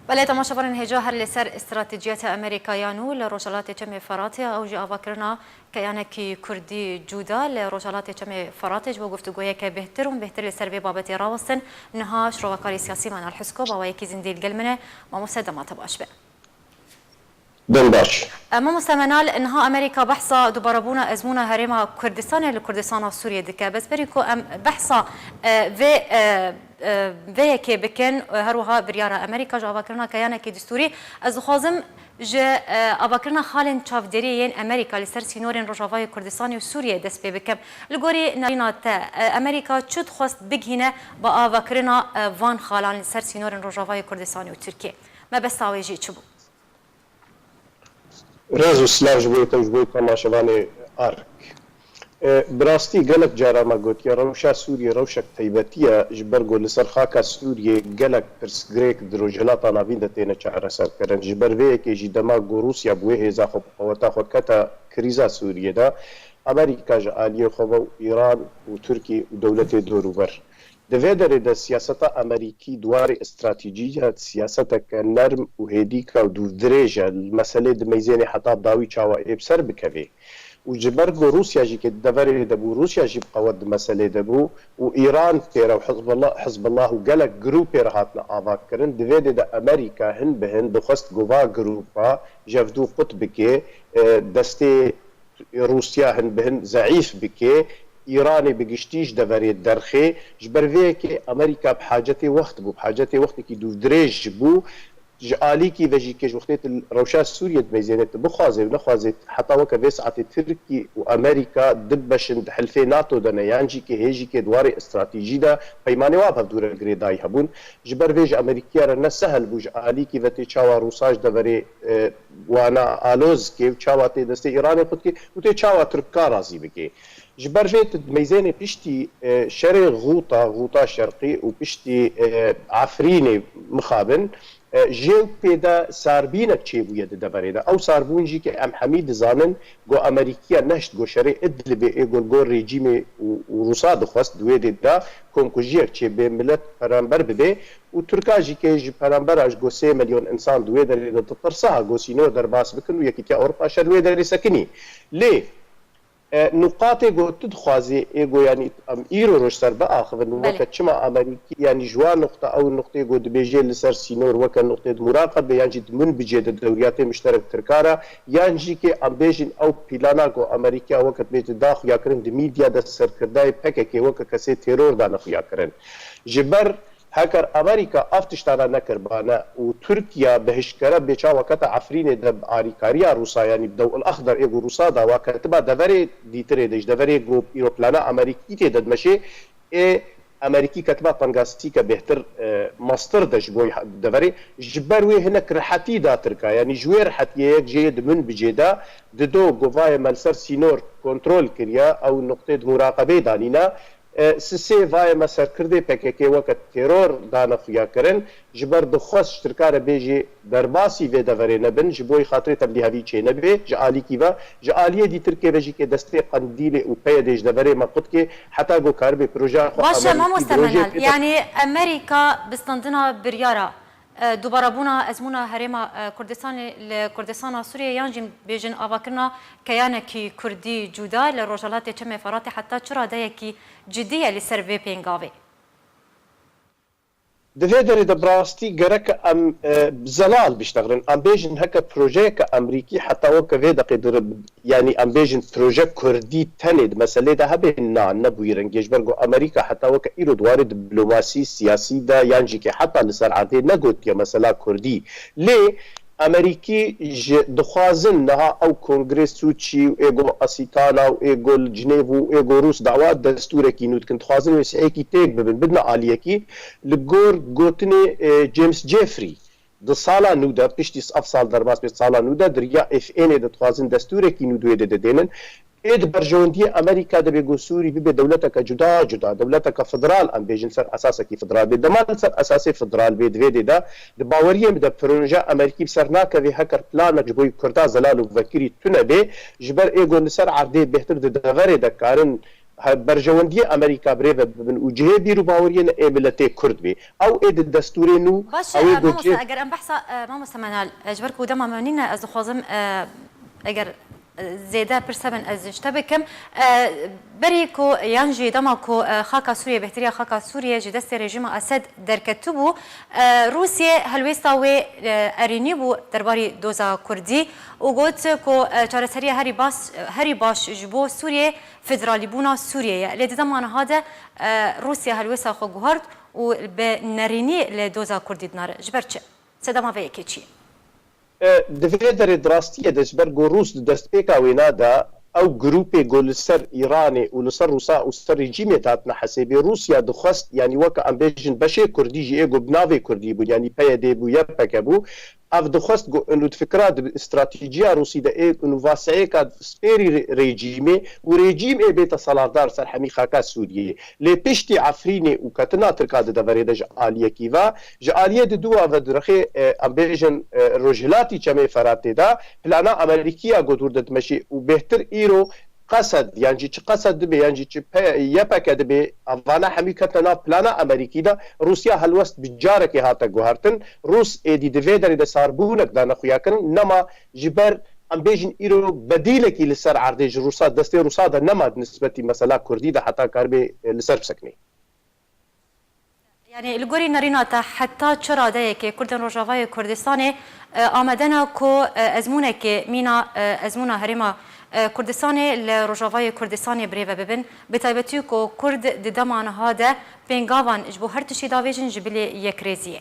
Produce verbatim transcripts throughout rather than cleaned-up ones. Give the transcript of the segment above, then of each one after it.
Belê, temaşevanên hêja, her li ser stratejiyeta Amerîka ya nû li Rojhelatê Çemê Feratê, ew jî avakirina keyanekî kurdî cuda li Rojhelatê Çemê Feratê ji bo guftûgoyeke bêhtir û bêhtir li ser vê babetê rawestin. Niha şrovakarê siyasî Menal Husko bi awayekî zindî li gel min e. Mamoste, dema te baş be. Dem baş. E, mamoste Menal, niha Amerîka behsa dubarebûna ezmûna Herêma Kurdistanê li Kurdistana Sûriyê dike. Bes berî ku em behsa, e, vê, e, e, vê yekê bikin, e, her wiha biryara Amerîka ji avakirina keyanekî distûrî, ez dixwazim ji, e, avakirina xalên çavdêriyê yên Amerîka li ser sînorên Rojavayê Kurdistanê û Sûriyê dest pê bikim. Li gorî navîna te, e, Amerîka çi dixwest bigihîne bi avakirina, e, van xalan li ser sînorên Rojavayê Kurdistanê û Tirkiyê? Mebesta wê jî çi bû? Rêz û silav ji bo te û ji bo temaşevanê Ark. E, bi rastî gelek cara me gotiye, rewşa Sûriyê rewşek taybetî ye, ji ber ku li ser xaka Sûriyê gelek pirsgirêk di Rojhilata Navîn de têne çareserkirin. Ji ber vê yekê jî dema ku Rûsya bi wê hêza xwe, bi qeweta xwe kete krîza Sûriyê de, Amerîka ji aliyê xwe ve û Îran û Tirkî û dewletê dorûver. Di vê derê de siyaseta Amerîkî di warê stratejî ya siyaseteke nerm û hêdîka û dûrdirêj e. Li meselê dimeyzênê heta bi dawî çawa ê bi ser bikevê. Û ji ber ku Rûsya jî kê di deverê de bû, Rûsya jî bi qewet di meselê de bû û Îran pê re û Hizbullah, Hizbullah û gelek grûpê re hatine avakirin. Di vê dê de Amerîka hin bi hin dixwest ku va grûpa jevdû qut bike, e, destê Rûsya hin bi hin zeîf bike, Îranê bi giştî ji deverê derxê. Ji ber vê yekê Amerîka bi hacetê wext bû, bi hacetê wextekî dûrdirêj bû. Ji alîkî ve jî kê ji wextê tu rewşa Sûriyê dimeyzêne, tu bixwazê û nexwazê, heta weke vê saetê Tirkî û Amerîka dibeşin di hilfê NATO de ne, yan jî kê hê jî kê di warê stratejî de peymanê wa bi hevdû re girêdayî hebûn. Ji ber vê ji Amerîkiya re ne sehel bû ji alîkî ve tê çawa Rûsa ji deverê, e, wana aloz kê û çawa tê destê Îranê xwe dikê û tê çawa Tirka razî bikê. Ji ber vê tu dimeyzênê piştî, e, şerê Xûta, Xûta Şerqî û piştî, e, Efrînê mixabin, e, jê û pê de sarbînek çêbûye di deverê de. Ew sarbûn jî ke em hemî dizanin, ku Amerîkiya nehişt ku şerê Idlibê ê ku li gor rejîmê û, û Rûsa dixwest, di wê dê de komkujiyek çêbê, milet peramber bibe û Tirka jî ke ji perambera ji ku sê milyon insan di wê derê de ditirsa, ha ku sînor derbas bikin û Yekîtiya Ewropa şer li wê derê sekinî. Lê, e, nuqatê ku tu dixwazî, ê ku yanî em îro roj ser biaxivin, Belê. weke çima Amerîkî, yanî ji wan nuqta, ew nuqtê ku dibêjê li ser sînor weke nuqtê di muraqebe yan jî di munbicê de dewriyatê mişterek Tirka re, yan jî ke em bêjin ew plana ku Amerîkiya weke dibêje da xuyakirin di mîdya de serkirdayê P K K weke kesê teror dane xuyakirin. Ji ber Heker Amerîka ev tiştana nekiribane û Tirkiye bi hişkere bê çawa kete Efrînê de bi alîkariya Rûsa, yanî bi Dew el Exder ê ku Rûsa dawa ketiba deverê dîtirê de, ji deverê ku îroplana Amerîkî tê de dimeşê, ê Amerîkî ketiba tengasîke bêhtir, e, mestir de ji bo deverê. Ji ber wê hinek rihetî da Tirka, yanî ji wê rihetiyê yek jê yê di munbicê de dido ku vayê me li ser sînor kontrol kiriye, ew nuqtê di muraqebeyê danîne. E, sisê vayê me serkirdê P K K weke teror dane xuyakirin, ji ber dixwest ji Tirka re bêjê derbasî vê deverê nebin, ji bo xatirê tevlîhevî çênebê, ji alîkî ve, ji aliyê dîtirkê ve jî ke destê Qendîlê û P Y D'ê ji deverê me qut kê, heta ku karibê projeya xwe Baş e, amelî mamoste bike, rojê Menal. pê de Yanî Amerîka bi standina biryara, e, dubarebûna ezmûna Herêma, e, Kurdistanê li Kurdistana Sûriyê yan jî bêjin avakirina keyanekî kurdî cuda li Rojhelatê Çemê Feratê heta çi radeyekî cidî ye li ser vê pêngavê? Di vê derê de bi rastî gerek em, e, zelal biştexilin. Em bêjin heke projeyeke Amerîkî heta weke vê deqê dir, yanî em bêjin proje kurdî tenê di meselê de hebe, na, ne bi wî rengê. Ji ber ku Amerîka heta weke îro di warê diplomasî, siyasî de yan jî ke heta li ser erdê negotiye mesela kurdî. Lê Amerîkî ji dixwazin niha ew kongrê Sûçî û ê ku Asîtana û ê ku li Cinêv û ê ku Rûs dawa destûrekî nû dikin, dixwazin wê sihêkî têk bibin, bidine aliyekî. Li gor gotinê, e, James Jeffrey, di sala nû de, piştî ev sal derbas bê, sala nû de, di riya F N'ê de dixwazin destûrekî nû di wê de de dênin. Ê di berjewendiyê Amerîka de bê ku Sûrî bibe dewleteke cuda cuda, dewleteke federal, em bêjin ser esasekî federal bê. Dema li ser esasê federal bê, di vê dê de, di baweriyê min de proje Amerîkî bi ser nakevê heker planek ji bo yî Kurda zelal û vekirî tune bê, ji ber ê ku li ser erdê bêhtir di deverê de karin he-, berjewendiyê Amerîka bi rê ve bibin û cihê bîr û baweriyê ne ê miletê Kurd bê. Ew ê di destûrê nû, Baş e, ew ê e, got mamoste, cihê eger em behsa, e, mamoste Menal, e, ji ber ku dema me nîne, ez dixwazim, e, eger, e, zêde pirs hebin, ez ji te bikim. E, berî ku, yan jî dema ku, e, xaka Sûriyê, bêhtiriya xaka Sûriyê ji destê rejîma Esed derketibû, e, Rûsye helwêsta wê, e, erênî bû derbarî doza Kurdî û got ku, e, çareseriya herî bas-, herî baş ji bo Sûriyê federalîbûna Sûriyê ye. Lê di dema niha de, e, Rûsya helwêsta xwe guhart û bi nerînî li doza Kurdî dinare. Ji ber çi? Sedema vê yekê çi ye? E, di vê derê di rastiyê de ji ber ku Rûs di destpêka wêna de ew grûpê ku li ser Îranê û li ser Rûsa û ser rejîmê hatine hesêbê, Rûsya dixwest, yanî weke em bêjin beşê Kurdî jî ê ku bi navê Kurdî bûn, yanî P Y D bû, Y P G bû, ev dixwest ku û di fikra di stratejiya Rûsî de ê û vaseyêka spêrî re-, rejîmê û rejîm ê bête selardar ser hemî xaka Sûriyeyê. Lê piştî Efrînê û ketina Tirka di deverê de ji aliyekî ve, ji aliyê di dû ve direxê, e, em bêjin, e, rojhilatî Çemê Feratê de plana Amerîkî ya ku dûr de dimeşî û bêhtir îro Qesed, yan jî çi Qesed dibe, yan jî çi P-, Y P G dibe, evana hemî ketine nav plana Amerîkî de. Rûsya helwest bi carekê hate guhertin. Rûs êdî di vê derê de sarbûnek dane xuyakirin. Nema ji ber, em bêjin, îro bedîlekî li ser erdê ji Rûsa, destê Rûsa de nema di nisbetî mesela Kurdî de heta karibê, e, li ser bisekinê. Yanî li gorî nerîna te heta çi radeyekê Kurdên Rojavayê Kurdistanê, e, amade ne ku, e, ezmûnekê mîna, e, ezmûna Herêma, e, Kurdistanê li Rojavayê Kurdistanê bi rê ve bibin, bi taybetî ku Kurd di dema niha de pêngavan ji bo her tiştî davêjin ji bilî yekrêziyê?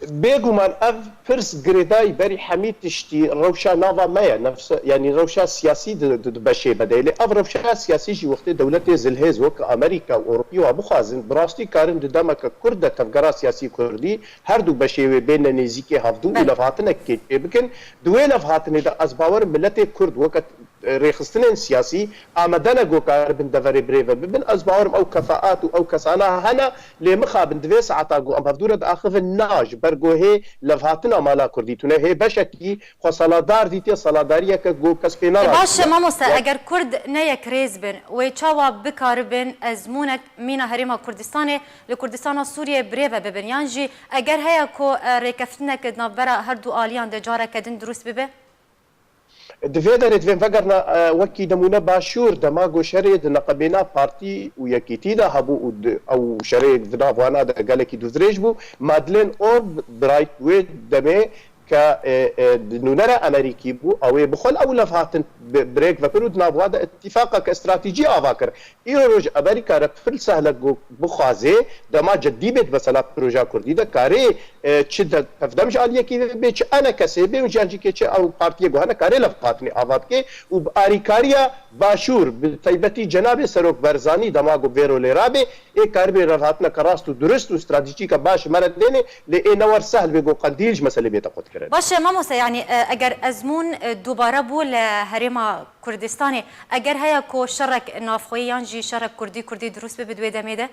Bêguman ev pirs girêdayî berî hemî tiştî rewşa nava me ye, nefse, yanî rewşa siyasî di, di, di beşê me de ye. Lê ev rewşa siyasî jî wextê dewletê zilhêz wek Amerîka û Ewropî wa bixwazin, bi rastî karin di demeke kurt de tevgera siyasî kurdî her du beşê wê bêne nêzîkê hevdû û Belê. levhatinekê çêbikin. Di wê levhatinê de ez bawer im miletê kurd weke rêxistinên siyasî amade ne ku karibin deverê bi rê ve bibin. Ez bawer im ew kefaat û ew kesana hene, lê mixabin di vê saeta ku em hevdû re diaxivin, na, ji ber ku hê levhatina mala kurdî tune, hê beşekî xwe seladar dîtiye, seladariyeke ku kes pê E, narazî baş e, ye. mamoste, Ya eger Kurd ne yekrêz bin, wê çawa bikaribin ezmûnek mîna Herêma Kurdistanê li Kurdistana Sûriyê bi rê ve bibin? Yan jî eger heye ku, e, rêkeftinek di navbera her du aliyan de careke din dirust bibe? Di vê derê divên vegerna, e, wekî nemûne Başûr, dema ku şerê di neqebêna partî û yekîtî de hebû û di, ew şerê di nav wana de gelekî dûvdirêj bû. Madeleine Orr, birayt wê demê ke, e, e, di nûnera Amerîkî bû, ew ê bi xwe li ew levhatin bi, bi rêk vekir û di nav wa de îtîfaqeke stratejî ava kir. Îro roj Amerîka re pir sehle ku bixwaze dema ceddî bê di mesela proja Kurdî de karê, e, çi de hevdem ji aliyekî bê, çi enekesê bê û jiyan jî kê çi ew partiyê ku hene karê levhatinê ava bike û bi arîkariya Başûr, bi taybetî Cenabê Serok Barzanî dema ku vê rolê rabê, ê karibê levhatineke rast û durist û stratejîke baş ji me re dêne, lê ê ne wer sehl bê ku Qendîl ji meselê bête qutkirin. Baş e, mamoste, yanî, e, eger ezmûn, e, dubare bû li Herêma Kurdistanê, eger heye ku şerek navxweyî yan jî şerek kurdî kurdî dirust bibe di wê demê de?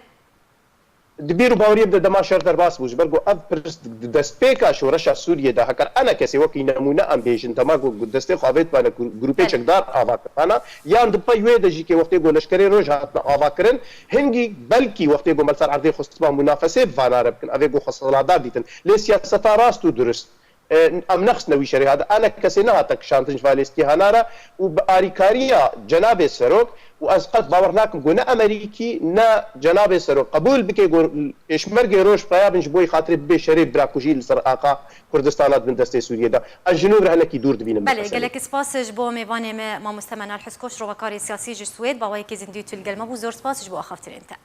Di bîr û baweriyê de dema şer derbas bû, ji ber ku ev pirs di destpêka şoreşa Sûriyê de, heger enekesê wekî nemûne em bêjin, dema ku destê xwe avêtibane gru-, grûpê Belê. çekdar ava kiribana, yan di pey wê de jî kê wextê ku leşkerê roj hatine ava kirin, hingî belkî wextê ku me li ser erdê xwe stiband mûnafesê bi vana re bikin, ev ê ku xwe seladar dîtin. Lê siyaseta rast û durist, e, em nexistine wî şerê hate. Ene kesê nehate kişandin ji va lêstîhana re û bi arîkariya Cenabê Serok û ez qet bawer nakim ku ne Amerîkî ne Cenabê Serok qebûl bike ku pêşmergê roj peya bin ji bo xatirê bibê şerê birakujî li ser axa Kurdistana di bin destê Sûriyê de. Ez ji nû re hinekî dûr dibînim Belê, meselê. Gelek spas ji bo mêvanê me, mamoste Menal Huskoş, rovakarê siyasî ji Swêd, bawayekî zindî tu li gel me bû. Zor spas ji bo axaftinên te.